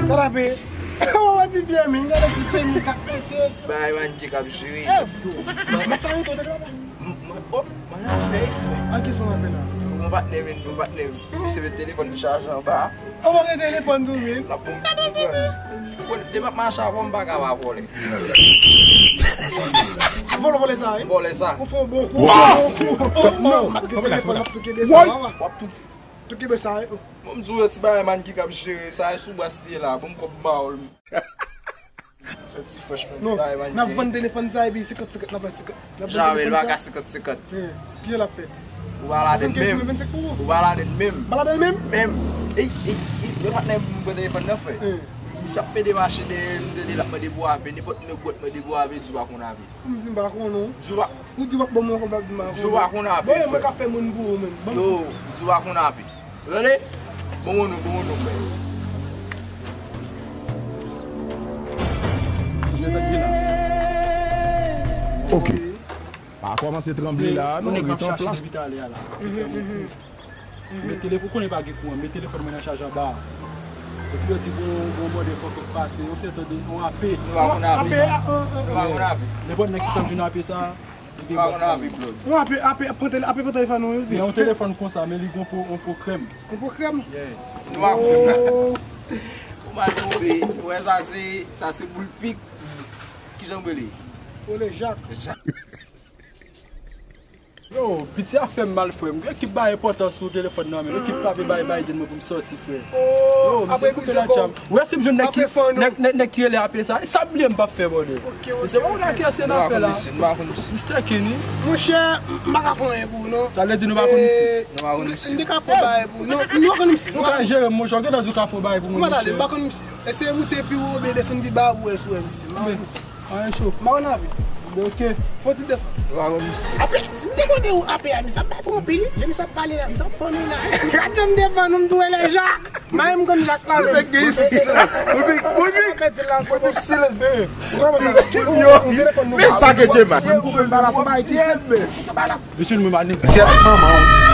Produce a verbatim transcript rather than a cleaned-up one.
Kadape. Sa w di byen, men gade ti chemiz k ap pete. Ti bagay Manki k ap jere. Eh, mwen sa yon tande la. M- mwen- oh, mwen ap fè efò. An ki son apel la? Yon patnè m, yon patnè m. Misye met telefòn li chaje anba. An mwen gen telefòn tou, men. L ap bon. Bon, depi m ap mache avè w, m pa ka pa vòlè. Vòlè, vòlè sa, wi. Vòlè sa. Ou fè yon bon kou, bon kou. Non, m ap gen telefòn, m ap tou kenbe sa, papa. W ap tou. Tou kenbe sa, wi. Bon, m di w, yon ti bagay Manki k ap jere sa, e sou bras li ye la, bon, m kòb ba w. Fè ti frèch, mwen. Non, n ap vann telefòn sa, epi senkant senkant, n ap vann senkant. N ap vann telefòn sa. Jan avè l pa ka senkant senkant. Eh, ki jan l ap fè? Ou pa ladann menm. Ou pa ladann menm. Pa ladann menm? Menm. Ey, ey, ey, yo patnè m pran telefòn nan, frè. Eh. Misye ap pede mache dèyè m, tande l ap mande pou ape, nenpòt nèg w ap mande pou ape, di w pa konn ape. Ou di m pa konnen. Di w pa. Ou di w ap ban mwen kontak di m pa konnen. Di w pa konn ape, frè. Bon, mwen ka fè moun pou ou menm. Yo, di w pa konn ape. Ou tande? Bon, bon, bon, bon, bon. Ok. Pa kòmanse tranble la, non, ret an plas. Men telefòn, ou konnen pa gen kouran, men telefòn mwen nan chaj anba a. Epi yo di gon, gon mòde fòk yo pase, yon sèten de, yon ape. Nou pa konn ape. Ape, sa. Nou pa konn ape. Nenpòt nèg ki konn jwenn ape sa, li gen bòs la. Nou pa konn ape, Claude. Yon ape, ape, pran tele-, ape pran telefòn ou, wi. Men yon telefòn konsa, men li gon po, yon po krèm. Yon po krèm? Yeah. Nou pa konn. Oh. Ou mal tonbe, ou wè sa se, sa se boul pik. Ki jan w rele? Ole Jak. Jak. Yo, piti a fè m mal, frè m. Ekip bay enpòtans sou telefòn nan, men ekip pa vle bay Biden mwen pou m sòti, frè. Oh, yo, misye koupe la djam. Ou wè si m jwenn nèg ki, nèg, nèg, nèg ki rele ape sa, e sa bliye m p ap fè, bòdè. Ok, ok. Misye pa wè ki se nan afè la. Mister Kenny. Monchè, m pa ka fè anyen pou ou, non. Sa vle di nou pa konn misye. Nou pa konn misye. M te ka fè bagay pou ou. Non, nou pa konn misye. Ou ka jere m, monchè, ou gentan di ou ka fè bagay pou mwen, misye. M pa konn misye. Eseye moute pi wo oubyen desann pi ba pou wè si w wè misye. M pa konn misye. Anyen cho. M pa konn ape. Ok. Fò ti desann. Apre, si misye konnen ou ape a, misye ap bay twonpe, jan misye ap pale la, misye ap fann ou la. Gad jan m defann ou, m tou rele Jak. Mayi m konn Jak la menm. Ou pèdi silans. Ou kòmanse. Yo, men sa ke Djema. Mesye, nou pa nèg. Kèt manman w.